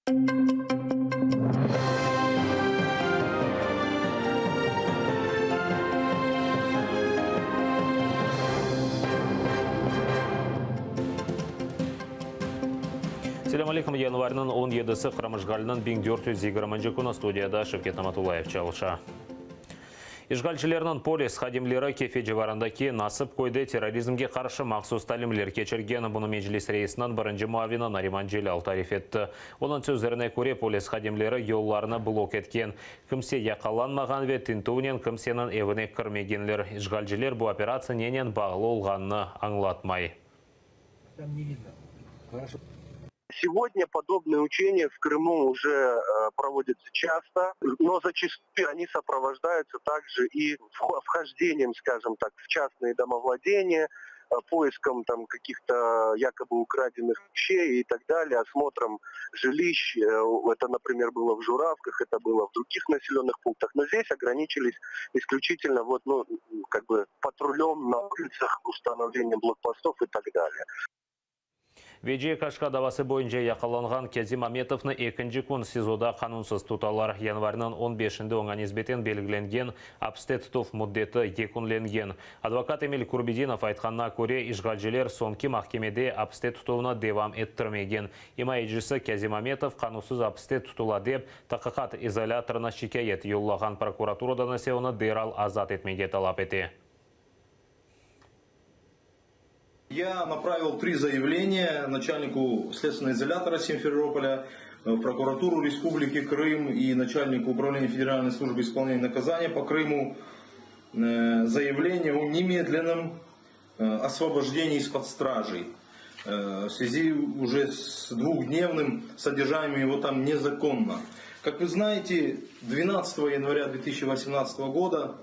Selâm aleyküm, yanvarniñ on yedisi, Qırım işğaliniñ 1420-nci künü, studiyada Şevket Namatullayev çalışa. İşğalcilerniñ polis hadimleri Kefe civarındaki Nasıp köyde terrorizmge qarşı mahsus talimler keçirgen. Bunı Meclis reisiniñ birinci muavini Nariman Celâl tarif etti. Onıñ sözlerine köre, polis hadimleri yollarnı blok etken, kimse yaqalanmağan ve tintüvnen kimseniñ evine kirmegenler. İşğalciler bu operatsiya nenen bağlı olğanını añlatmay. Segodnâ podobnıye uçeniya v Krımu uje provodyatsâ çasto, no zaçastuyu oni soprovoždayutsâ takje i vhojdeniyem, skajom tak, v çastnıye domovladeniya, poiskom tam kakih-to yakoby ukradenıh veşçey i tak dalее, osmotrom jiliş, eto, naprimer, bylo v Juravkah, eto bylo v drugih naselenıh punktah, no zdes ograniçilis isklüçitelno vot, nu, kak by, patrulem na ulitsah, ustanovleniyem blokpostov i tak dalее. Veciye Kaşka davası boyunca yaqalanğan Kâzim Ametovnı ekinci kün SİZOda qanunsız tutalar. Yanvarniñ on beşinde oña nisbeten belgilengen apiste tutuv müddeti yekünlengen. Advokat Emil Kurbedinov aytqanına köre, işğalciler soñki mahkemede apiste tutuvnı devam ettirmegen. İmayecisi Kâzim Ametov qanusız apiste tutula dep, taqiqat izolâtorına şikâyet yollağan, prokuraturadan ise onı deral azat etmege talap ete. Я направил три заявления начальнику следственного изолятора Симферополя, в прокуратуру Республики Крым и начальнику управления Федеральной службы исполнения наказания по Крыму заявление о немедленном освобождении из-под стражи в связи уже с двухдневным содержанием его там незаконно. Как вы знаете, 12 января 2018 года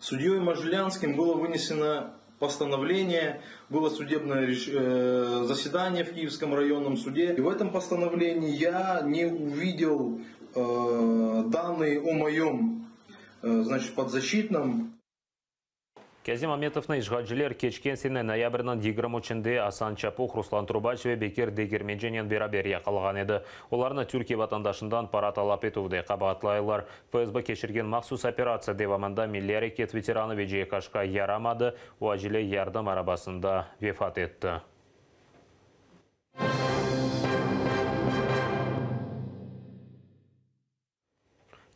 Судьей Можелянским было вынесено постановление, было судебное э, заседание в Киевском районном суде. И в этом постановлении я не увидел э, данные о моем э, значит, подзащитном. Kâzim Ametovnı işğalciler keçken sene noyabrniñ 23-nde Asan Çapuh, Ruslan Trubaç ve Bekir Degermencinen beraber yaqalağan edi. Olarnı Türkiye vatandaşından para talap etüvde qabaatlaylar. FSB keçirgen mahsus operatsiya devamında milliy areket veteranı Veciye Kaşka yaramadı, o acele yardım arabasında vefat etti.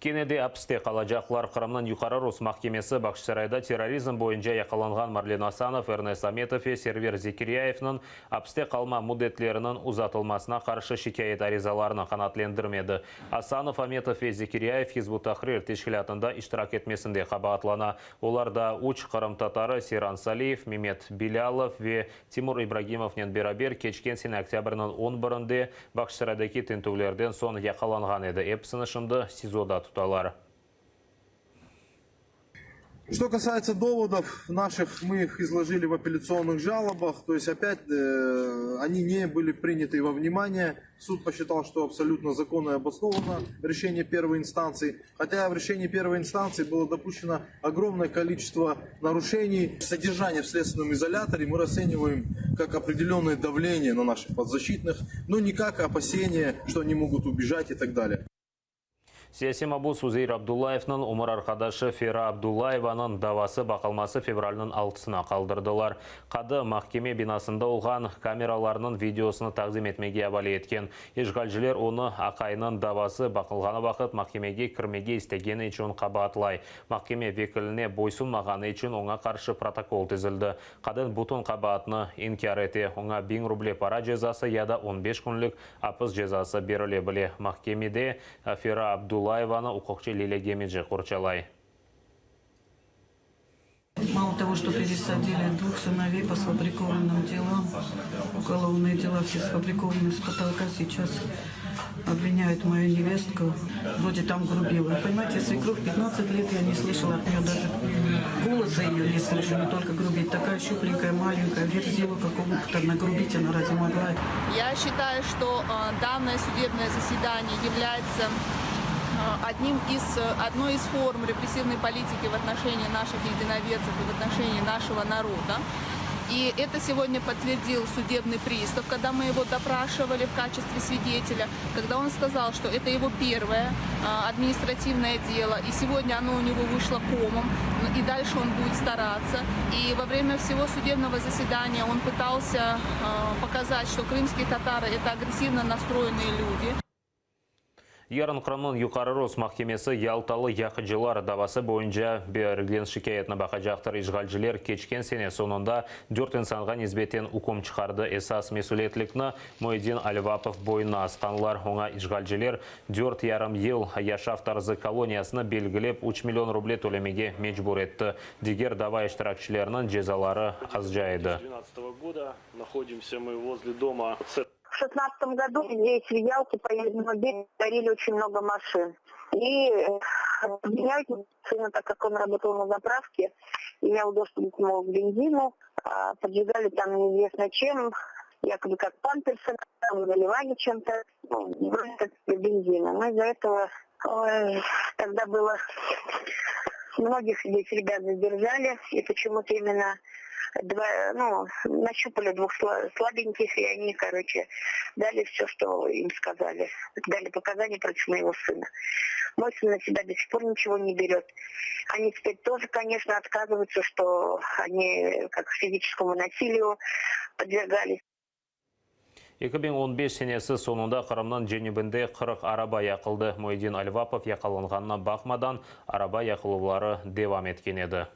Kene de apiste qalacaqlar. Qırımnıñ Yuqarı Rus mahkemesi Bağçasarayda terrorizm boyunca yaqalanğan Marlen Asanov, Ernest Ametov ve Server Zekiryayevniñ apiste qalma müddetleriniñ uzatılmasına qarşı şikâyet arizalarını qanaatlendirmedi. Asanov, Ametov ve Zekiryayev Hizb ut-Tahrir teşkilâtında iştirak etmesinde qabaatlana. Olar daa üç qırımtatarı, Seyran Saliyev, Memet Bilâlov ve Timur İbragimovnen beraber keçken sene oktâbrniñ on birinde Bağçasaraydaki tintüvlerden soñ yaqalanğan edi. Episini şimdi SİZOda tutalar. Что касается доводов наших, мы их изложили в апелляционных жалобах, то есть опять они не были приняты во внимание. Суд посчитал, что абсолютно законно и обосновано решение первой инстанции, хотя в решении первой инстанции было допущено огромное количество нарушений. Содержание в следственном изоляторе мы расцениваем как определенное давление на наших подзащитных, но не как опасение, что они могут убежать и так далее. Siyasiy mabus Uzeir Abdullayevniñ ömür arqadaşı Fera Abdullayevanıñ davası baqılması fevralniñ altısına qaldırdılar. Qadı, mahkeme binasında olğan kameralarnıñ videosını taqdim etmege avale etken. İşğalciler onı, aqayınıñ davası baqılğanı vaqıt mahkemege kirmege istegeni içün qabaatlay. Mahkeme vekiline boysunmağanı içün oña qarşı protokol tizildi. Qadın bütün qabaatnı inkâr ete, oña biñ ruble para cezası ya da on beş künlik apis cezası berile bile. Mahkemede Fera Abdullayevanı uquqçı Lilâ Gemeci qorçalay. Malo togo, çto peresadili dvuh sınovey po sfabrikovannym delam, ugolovnıye dela vse sfabrikovany s potolka, seyças obvinâyut moyu nevestku, vrode tam grubila. Ponimayete, svekrov pyatnadtsat let ya ne slyşala ot neyo daje golosa eyo ne slyšu, ne tolko grubit, takaya şçuplenkaya, malenkaya, verzilu kakomu-to nagrubit ona raze mogla. Ya şçitayu, çto dannoye sudebnoye zasedaniye yavlâyetsâ odnim iz, odnoy iz form repressivnoy politiki v otnoşenii naših edinovertsev i v otnoşenii našego naroda. И это сегодня подтвердил судебный пристав, когда мы его допрашивали в качестве свидетеля, когда он сказал, что это его первое административное дело, и сегодня оно у него вышло комом, и дальше он будет стараться. И во время всего судебного заседания он пытался показать, что крымские татары – это агрессивно настроенные люди. Yarın Qırımnıñ Yuqarı Rus mahkemesi Yaltalı yaqıcılar davası boyunca berilgen şikâyetni baqacaqtır. İşğalciler keçken sene soñunda dört insanğa nisbeten üküm çıqardı. Esas mesülietlikni Muyedin Alvapov boynuna asqanlar. Oña işğalciler dört yarım yıl yaşav tarzı koloniyasını belgilep, üç million ruble tölemege mecbur etti. Diger dava iştirakçileriniñ cezaları azca edi. В шестнадцатом году здесь, в Ялте, по Южному берегу горели очень много машин. И обвиняют сына, так как он работал на заправке, имел доступ к бензину, поджигали там неизвестно чем, якобы как памперсы, там, заливали чем-то, ну, вроде как бензина. Но из-за этого ой, тогда было многих здесь ребят задержали, и почему-то именно два, ну, нащупали двух слабеньких, и они, короче, дали все, что им сказали. Дали показания против моего сына. Мой сын на себя до сих пор ничего не берет. Они теперь тоже, конечно, отказываются, что они как физическому насилию подвергались. 2015 senesi soñunda Qırımnıñ cenübinde 40 araba yaqıldı. Muyedin Alvapov yaqalanğanına baqmadan araba yaqıluvları devam etken edi.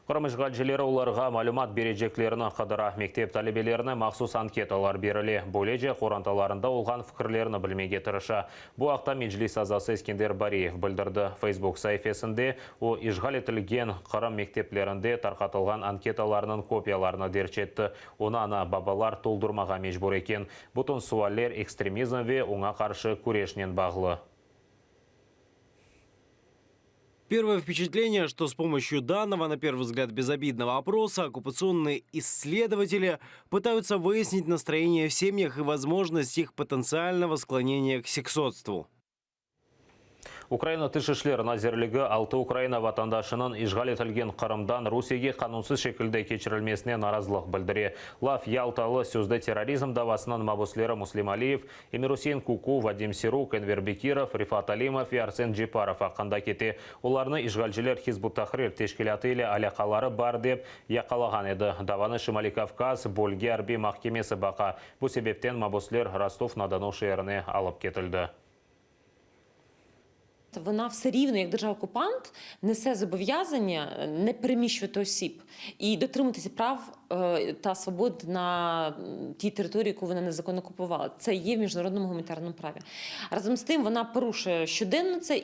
Qırım işğalcileri olarğa malümat bereceklerini qıdıra. Mektep talebelerine mahsus anketalar berile. Böylece qorantalarında olğan fikirlerini bilmege tırışa. Bu aqta Meclis azası Eskender Bariyev bildirdi. Facebook saifesinde o, işğal etilgen Qırım mekteplerinde tarqatılğan anketalarnıñ kopiyalarını derc etti. Onı ana-babalar toldurmağa mecbur eken. Bütün sualler ekstremizm ve oña qarşı küreşnen bağlı. Первое впечатление, что с помощью данного, на первый взгляд, безобидного опроса оккупационные исследователи пытаются выяснить настроение в семьях и возможность их потенциального склонения к сексотству. Ukraina Tış işler nazirligi altı Ukraina vatandaşınıñ işğal etilgen Qırımdan Rusiyege qanunsız şekilde keçirilmesine narazılıq bildire. Laf Yaltalı sözde terrorizm davasınıñ mabüsleri Muslim Aliyev, Emir-Usein Kuku, Vadim Siruk, Enver Bekirov, Refat Alimov ve Arsen Ceparov aqqında kete. Olarnı işğalciler Hizb ut-Tahrir teşkilâtı ile alâqaları bar dep yaqalağan edi. Davanı Şimaliy-Kavkaz bölge arbiy mahkemesi baqa. Bu sebepten mabüsler Rostov-na-Donu şeerine alıp ketildi. Вона все рівно, як держава-окупант, несе зобов'язання не переміщувати осіб і дотримуватися прав та свобод на тій території, яку вона незаконно окупувала. Це є в міжнародному гуманітарному праві. Разом з тим, вона порушує щоденно це.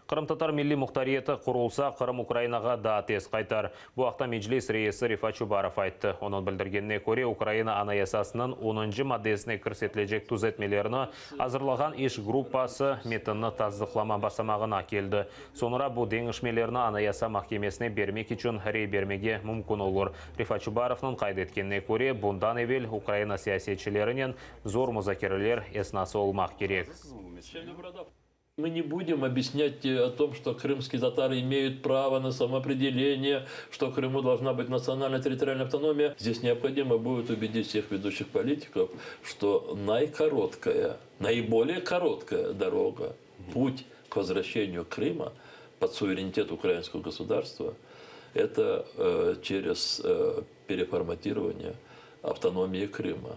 Qırımtatar milliy muhtariyeti qurulsa, Qırım Ukrainağa daa tez qaytar. Bu aqta Meclis reisi Refat Çubarov ayttı. Onıñ bildirgenine köre, Ukraina Anayasasınıñ onuncı maddesine kirsetilecek tüzetmelerni azırlağan iş gruppası metinni tasdıqlama basamağına keldi. Soñra bu deñişmelerni Anayasa mahkemesine bermek içün rey bermege mümkün olur. Refat Çubarovnıñ qayd etkenine köre, bundan evel Ukraina siyasetçilerinen zor muzakereler esnası olmaq kerek. Мы не будем объяснять о том, что крымские татары имеют право на самоопределение, что в Крыму должна быть национальная территориальная автономия. Здесь необходимо будет убедить всех ведущих политиков, что наикороткая, наиболее короткая дорога, путь к возвращению Крыма под суверенитет украинского государства, это через переформатирование автономии Крыма.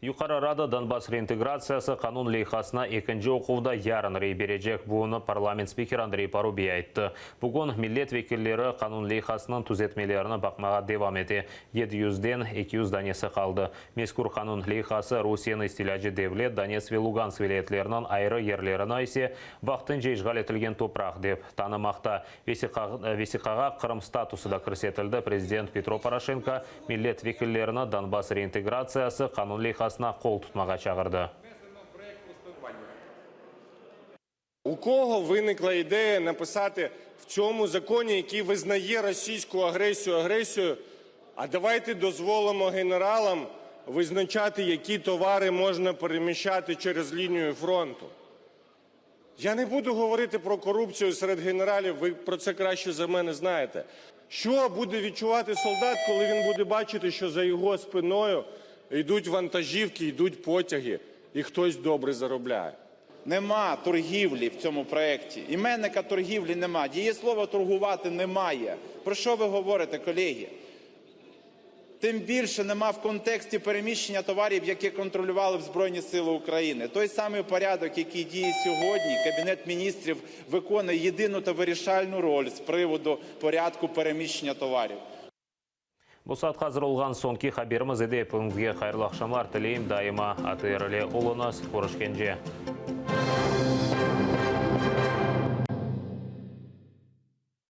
Yuqarı Rada Donbass reintegratsiyası qanun leyhasına ekinci oquvda yarın rey berecek. Bunı parlament spikeri Andrey Parubiy ayttı. Bugün millet vekilleri qanun leyhasınıñ tüzetmelerini baqmağa devam ete, 700-den 200 danesi qaldı. Mezkür qanun leyhası Rusiyeni istilâcı devlet, Donetsk ve Lugansk vilâyetleriniñ ayrı yerlerini ise vaqtınca işğal etilgen topraq dep tanımaqta. Vesiqağa Qırım statusı da kirsetildi. Prezident Petro Poroşenko millet vekillerini Donbass reintegratsiyası qanun leyhasına qol tutmağa çağırdı. У кого виникла ідея написати в цьому законі, який визнає російську агресію агресією, а давайте дозволимо генералам визначати, які товари можна переміщати через лінію фронту? Я не буду говорити про корупцію серед генералів, ви про це краще за мене знаєте. Що буде відчувати солдат, коли він буде бачити, що за його спиною йдуть вантажівки, йдуть потяги, і хтось добре заробляє? Нема торгівлі в цьому проєкті. Іменника торгівлі нема. Дієслова торгувати немає. Про що ви говорите, колеги? Тим більше нема в контексті переміщення товарів, які контролювали б Збройні Сили України. Той самий порядок, який діє сьогодні, Кабінет міністрів виконує єдину та вирішальну роль з приводу порядку переміщення товарів. Bu saat azır olğan soñki haberimiz edi. Epiñizge hayırlı aqşamlar tileyim. Daima ATR ile oluñız. Körüşkence.